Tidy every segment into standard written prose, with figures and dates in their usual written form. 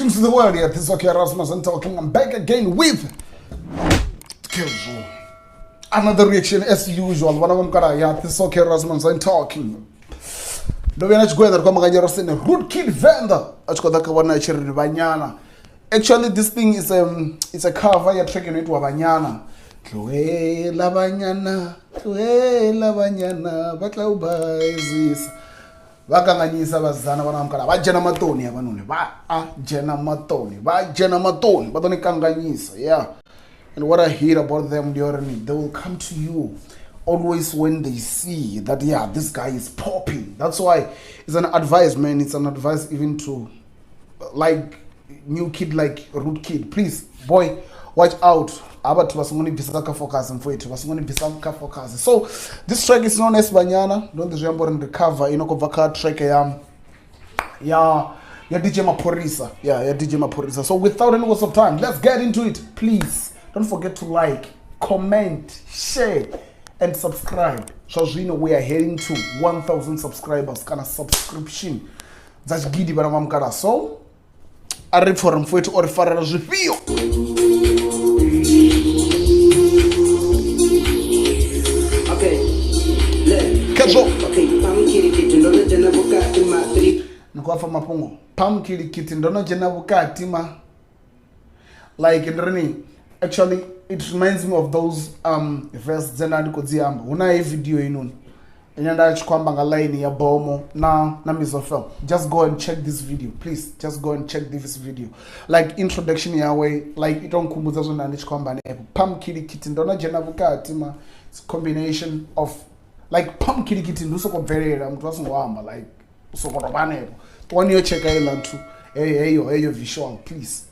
Greetings to the world. Yeah, this is okay Rasmus and talking. I'm back again with Kezo. Another reaction as usual. Vana va mukala yeah, this is okay Rasmus and talking. Ndo vhuya na tshigwada ri khou amba nga Nyerosene Rude Kid Venda a tshi khou ḓa kha vhona a tshi ri Banyana. Actually this thing is it's a cover ya track ino itiwa Banyana. Tlohela Banyana, tlohela Banyana, vha tla u baizisa. Vha kanganyisa vhasidzana vhana vha mukala vha dzhena maṱoni hafhanoni, vha a dzhena maṱoni, vha dzhena maṱoni, vha ḓo ni kanganyisa. Yeah. And what I hear about them ndi uri they will come to you always when they see that yeah, this guy is popping. That's why it's an advice, man. It's an advice even to like new kid like Rude Kid. Please, boy, watch out. Aba vhathu vha songo ni bvisa kha focus mfowethu, vha songo ni bvisa kha focus. So this track is known as Banyana. Ndo ndi zwi amba uri ndi cover ino khou bva kha track ya DJ Maphorisa. Yeah, ya DJ Maphorisa. So without any waste of time, let's get into it. Please don't forget to like, comment, share and subscribe. Zwa zwino we are heading to 1000 subscribers kana subscription dza tshigidi vhana vha mukala. So a ri pfha uri mfowethu o ri farela zwifhio. Okay. Look. Khezwo. Okay, pam kirikiti ndo no dzhena vhukati ma 3 Ni khou pfa mafhungo pam kilikiti ndo no dzhena vhukati ma like ndi ri ni actually it reminds me of those verse dze nda ndi khou dzi amba. Hu na heyi video heinoni ine nda tshi khou amba nga line ya Bomo na Mizofel. Just go and check this video, please. Just go and check this video. Like introduction yawe, like i to nkhumbudza zwe nda ndi tshi khou amba hanefho. Pam kilikiti ndo no dzhena vhukati ma, it's a combination of like pam kilikiti ndi u sokou bvelela muthu a songo amba, like u sokou tou vha hanefho. Ṱuwani yo checka heiḽa nthu, heyo visual, please.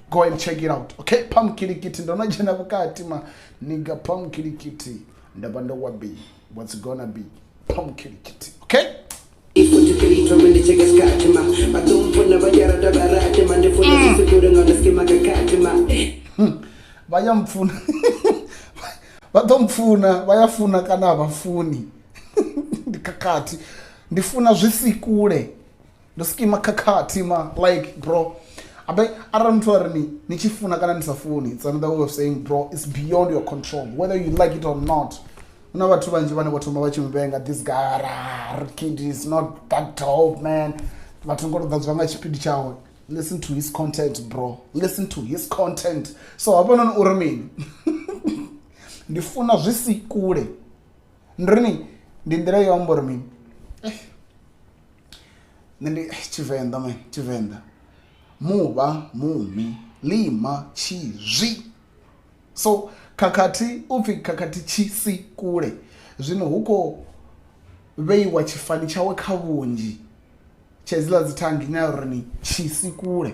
Go and check it out. Okay, pam kilikiti ndo no dzhena vhukati ma nigga, pam kilikiti nda vha ndo wa be. What's it gonna be? Pam kilikiti. Okay? 43 thome ndi cheke skati ma vha ḓo mpfuna vha yarata vha rate ma ndi funa zwi si kule nga ndo skima kakati ma. Vha ya mpfuna. Vha ḓo mpfuna, vha ya funa kana vha funi. Ndi khakhathi. Ndi funa zwi si kule. Ndo skima khakhathi ma, like bro. Abe arali muthu a ri ni tshi funa kana ni sa funi, it's another way of saying bro, it's beyond your control whether you like it or not. Huna vhathu vhanzhi vhane vho thoma vha tshi muvhenga, this guy Rude Kid is not that dope man. Vhathu ngo to ḓadzwa nga tshipidi tshawe. Listen to his content bro, listen to his content. So hafhanoni uri mini? Ndi funa zwi si kule. Ndi ri ni ndi nḓila yo amba uri mini? Nṋe ndi Tshivenḓa man, Tshivenḓa. Muvha, mumi, lima, tshi, zwi. So khakhathi upfi khakhathi tshi si kule. Zwino hu khou vheiwa tshifani tshawe kha vhunzhi tsha hedziḽa dzi thangi ine ya uri ni tshi si kule,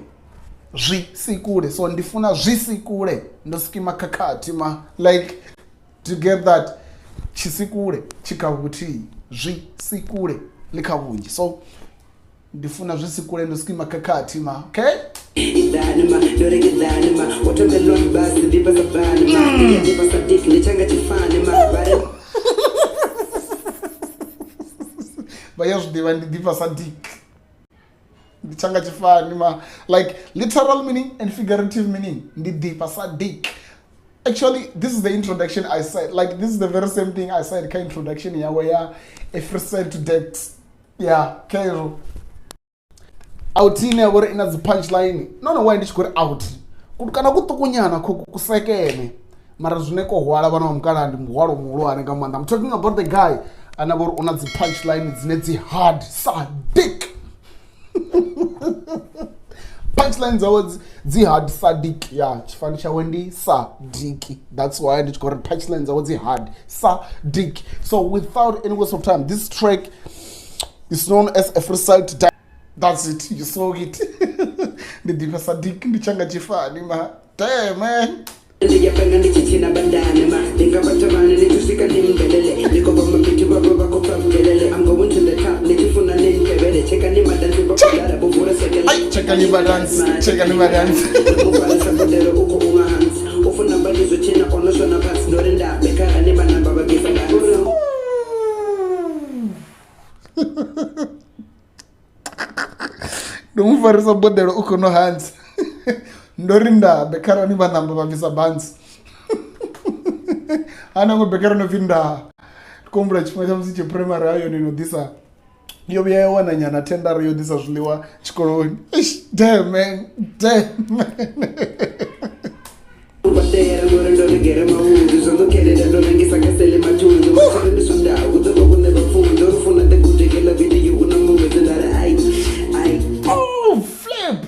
zwi si kule. So ndi funa zwi si kule, ndo skima khakhathi ma, like to get that tshi si kule tshi kha vhuthihi, zwi si kule ḽi kha vhunzhi. So ndi funa zwi si kule, ndo skima khakhathi ma. Okay? Iḓani ma ndo rekeḓani ma watermelon bus ndi fhasa bani ma ndi fhasa dick ndi tshanga tshifani ma vha ri Vha ya zwi ḓivha ndi ḓifha sa dick ndi tshanga tshifani ma, like literal meaning and figurative meaning, ndi ḓifha sa dick. Actually this is the introduction I said, like this is the very same thing I said kha introduction yawe ya a freestyle to Dex. Yeah, khezwo out ine ya vhori ina dzi punchline. No no, why ndi tshi khou ri out kana kuṱukunyana kusekene mara zwine ko hwala vhana vha mukala ndi muhwalo muhulwane nga maanḓa. I'm talking about the guy ane vha uri una dzi punchline dzine dzi hard sa dick. Punchline dzawe dzi hard sa dick. Yeah, tshifani tshawe ndi sa dick, that's why ndi tshi khou ri punchline dzawe dzi hard sa dick. So without any waste of time, this track is known as a freestyle to die. That's it, you saw it. Ndi ḓifha sa dick ndi tshanga tshifani ma. Damn man. Ndi ya penga ndi tshi tshina badani ma ndi nga vhathu vhane ni tshi swika ni mvelele ndi khou bva mabithu vha vha khou pfa mvelele. I'm going to the top ni tshi funa ni ntevhele tshekani madansi vha khou dala vho vula sekele. Ai, tshekani madansi, tshekani madansi. Mufana bodelo u khou unga hansi u funa mbadi zwo tshina ono shona fhasi ndo ri nda bekara ni vhanamba vha bvisa dansi. Ndo Mu farisa boḓelo u khou no hansi. Ndo ri nda bekharani vha namba vha bvisa bantsi. Hana ngo bekharani no pfi nda. Ndi khou humbula tshifhinga tsha musi tshi primary ha yone no ḓisa yo vhuya ya wana nyana thendara yo ḓisa zwiḽiwa tshikoloni. Eish, damn man, damn man. Badela ngori ndo rigere mavhudzi zwo ndo khelela ndo rengisa kasele mathunzi matshelo ndi swondaha hu ḓo vha vhuṋe vha pfunzo ri funa ḓe gudekela video hu na mbumbedzi nda ri ai ai. Oh, flip.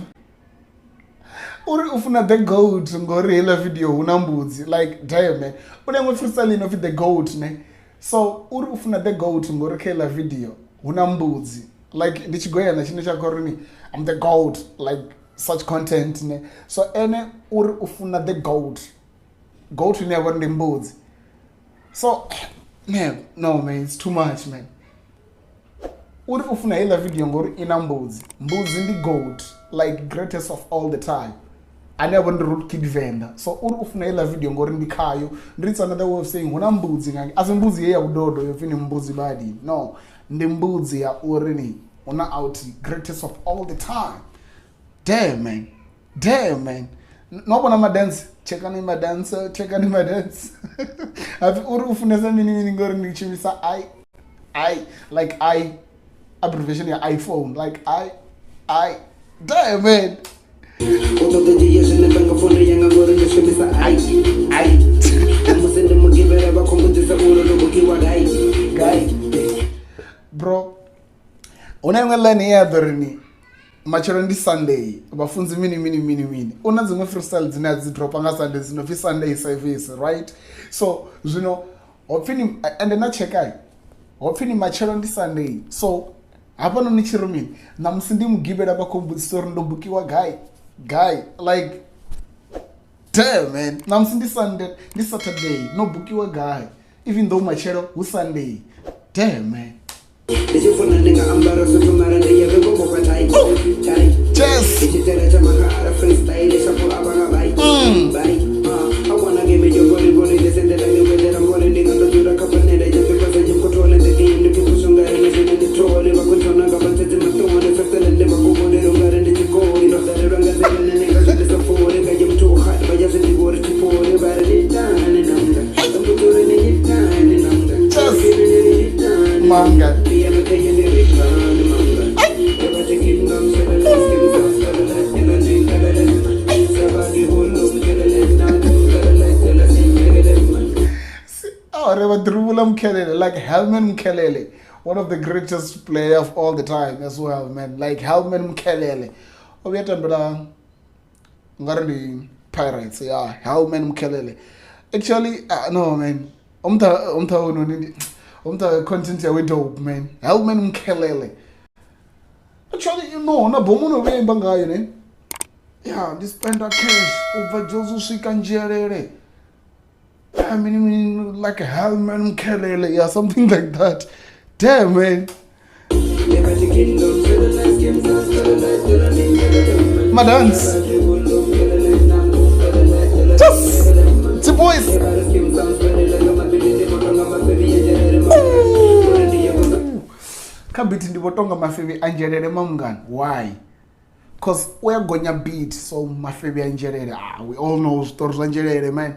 Uri u funa the goat ngori heiḽa video hu na mbudzi like damn man. U na iṅwe freestyle ino pfi the goat ne. So uri u funa the goat ngori kha heiḽa video hu na mbudzi like ndi tshigoyana tshine tsha khou ri ni I'm the goat like such content ne. So ene uri u funa the goat, goat ine ya vha uri ndi mbudzi. So man, no man, it's too much man. Uri u funa heiḽa video ngori i na mbudzi, mbudzi ndi goat like greatest of all the time ane a vha ndi Rude Kid Venda. So uri u funa heiḽa video ngori ndi khayo, ndi it's another way of saying hu na mbudzi nga asi mbudzi ye ya vhudodo yo pfi ni mbudzi badi, no, ndi mbudzi ya uri ni hu na out greatest of all the time. Damn man, damn man. No vhona madance, checkani madance, checkani madance. Hapi uri u funesa mini mini ngori ndi shumisa I like I abbreviation ya iPhone like I damn man. U ṱoḓa dzhia zwinepe nga founu yanga ngori ndi shumisa i I musi ndi mugivhela vha khou mbudzisa uri ndo bukiwa gai gai. Bro, hu na iṅwe line ye ya ḓo ri ni matshelo ndi Sunday vhafunzi mini mini mini mini. U na dziṅwe freestyle dzine a dzi dropa nga Sunday dzi no pfi Sunday service, right? So zwino hopfi ni ende na checkai hopfi ni matshelo ndi Sunday. So hafhanoni tshi ri mini ṋamusi ndi mugivhela vha khou mbudzisa uri ndo bukiwa gai gai like damn man, ṋamusi ndi Sunday ndi Saturday no bukiwa gai even though matshelo hu Sunday. Damn man. Ndi tshi funa ndi nga ambara zwithu mara ndi ya vhe vhofha tai tai. Yes. Ndi tshi tela tsha makhala freestyle shapo a vha nga bai bai. I wanna give me your body body this and that and the I'm gonna ndi nga ndo dzula kha panela ya pepa dza khothola ndi game ndi khou nga ri zwino ndi trole vha khou ntshona nga vha ntsedze maṱoni freestyle ndi vha khou vhonela ungari ndi tshikoli ndo ḓalelwa nga nḓila nṋe nga zwi ḓisa fole nga ye muthu khadi vha ya zwi ḓivha uri tshifhole vha ri litane nanga mbudzo uri ni litane nanga. Yes. Manga. Oh, re va dribula Mkhelele, like Helman Mkhelele, one of the greatest player of all the time as well, man. Like Helman Mkhelele. O vhuya tambela ngari ndi Pirates, yeah, Helman Mkhelele. Actually, no man. Umtha ono ndi umtha content ya we dope man. Helman Mkhelele. Actually, you know, na bomo no vhuya imba ngayo ne. Yeah, ndi spenda cash ubva Jozi u swika Nzhelele. I mean, like Helman Mkhelele, yeah, something like that. Damn, man. Madance. Just the boys. Kha beat ndi vho tonga mafevhi a Nzhelele mamungani. Why? Cause we are gonya beat, so mafevhi a Nzhelele. Ah, we all know zwiṱori zwa Nzhelele, man.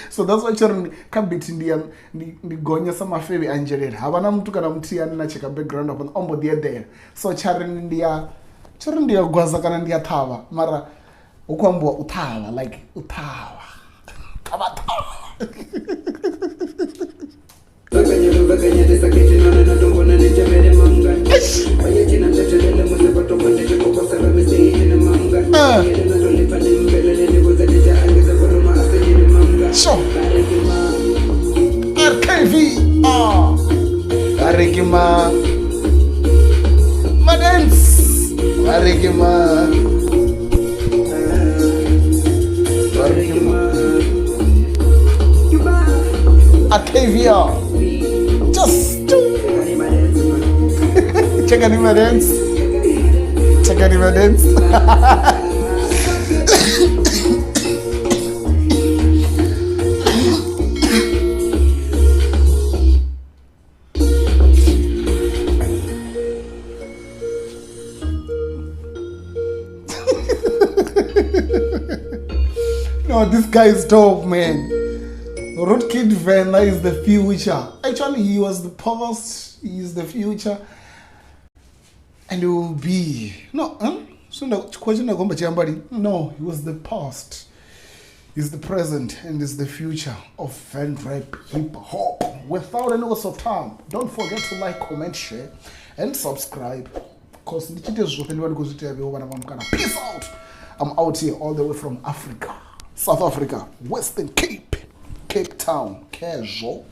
So that's why tshiri kha beat ndi ya ndi gonya sa mafevhi a Nzhelele. Ha vha na muthu kana muthihi ane na tsheka background hafha o mbo ḓi eḓela. So tshari ndi ya tshiri ndi ya gwaza kana ndi ya ṱhavha, mara hu khou ambiwa u ṱhavha like u ṱhavha. Ṱhavha ṱhavha. Sure. RKV. Ah. Arikima. Madance. Arikima. Arikima. RKVR. Just check out my dance. Check out my dance. No, this guy is dope, man. Rootkid Venda is the future. Actually, he was the past, he is the future, and he will be. No, huh? No, he was the past. He's the present and is the future of Venrap hip hop. Without any waste of time, don't forget to like, comment, share, and subscribe. Because ndichite zvote ndiva ndikuzviitira veo vana vamukana. Peace out. I'm out here all the way from Africa, South Africa, Western Cape, Cape Town, Kezvo.